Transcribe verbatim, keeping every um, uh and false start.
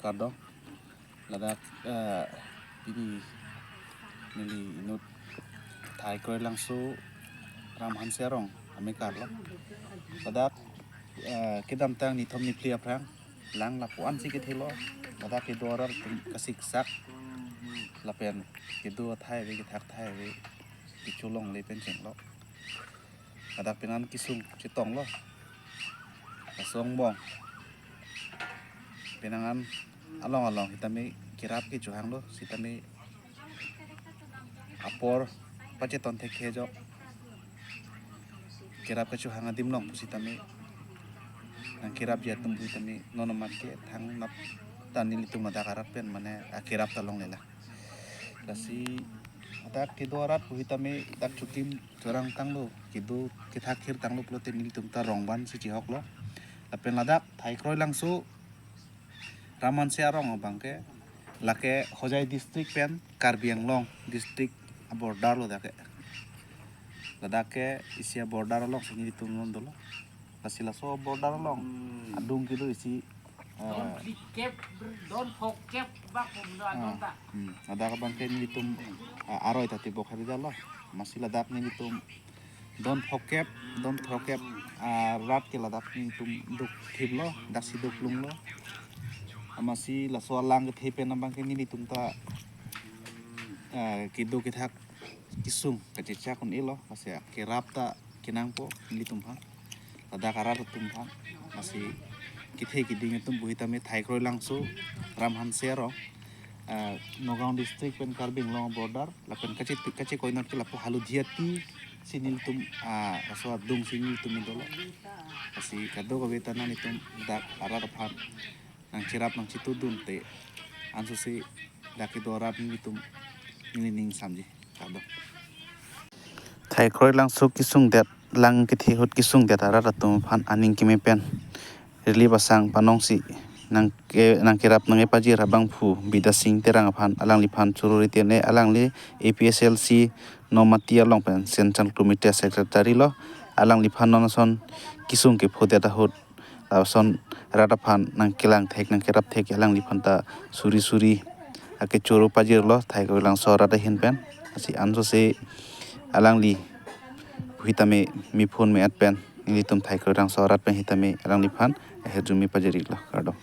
Kardom. Ladak, eh, pini neli inut Thai Kroilangso Ram Hanse arong amekar lo. Ladak, eh, kedamtang nithom niphli aphrang lang lapu-an si kethelo. Ladak kedo arat atum kasiksak lapen kedo athai ave, kethak athai ave, kecholongle pen chenglo. Ladak penang kesung chetonglo. Laso angbong penang an along along sitame kerap kechohanglo, sitame apor pachetong thekthe ajok kerap kechohang adim along pusitame nangkerapji atum pusitame non amat ke thangnat ta nelitum ladak arat pen mane akerap ta longlelang. Lasi ladak kedo arat pusitame dak chokim chorang tanglo, kedo kethak thir tanglo pulote nelitum ta rong ban si chihoklo. Lapen ladak Thai Kroilangso Ram Hanse arong abang ke lake Hojai district pen Karbi Anglong district aborder lo dak ke. Ladak ke isi aborder along si nelitum non dolo. Lasi laso border along adung kedo isi, eh, Don phlikep, don phokep bak pum do adon ta. Hmm, ladak abang ke nelitum, eh, aroi ta tebok hari dalo. Amatsi ladak nelitum don phokep, don phokep, ah, rat ke ladak nelitum duk thiplo, daksi duk lunglo. Amatsi laso alang kethe pen abang ke nelitum ta, eh, kedo kethak kesung kachechak un-elo, lasi akerap ta kenangpo nelitum aphan. Ladak arat atum aphan. Lasi kethe keding atum pusitame Thai Kroilangso Ram Hanse arong, eh, Nagaon district pen Karbi Anglong border, lapen kache, kachekoinot ke lapu Halodiati si nelitum, ah, laso adung si nelitum dolo. Lasi kadokave ta nanglitum dak arat aphan nangcherap nangchetudunte ansose dak kedo arat nelitum neli ning samji. Kardom. Thai Kroilangso kesungdet, lang kethe ahut kesungdet arat atum aphan aning keme pen relief asang panongsi nangke, nangkerap nangkepajir abangphu Bidya Sing Terang aphan, alangliphan choro ritene, alangli A P S L C Nomati along pen Central Committee Secretary lo. Alangliphan non ason kesung kephodet ahut lason rat aphan nangkelang thek nangkerap thek alangliphan ta suri suri akechoro pajirlo Thai Kroilangso arat ahin pen. Lasi ansose alangli pusitame mephun me-at pen nelitum Thai Kroilangso arat pen sitame alangliphan ahirjume pajir-iklo. Kardom.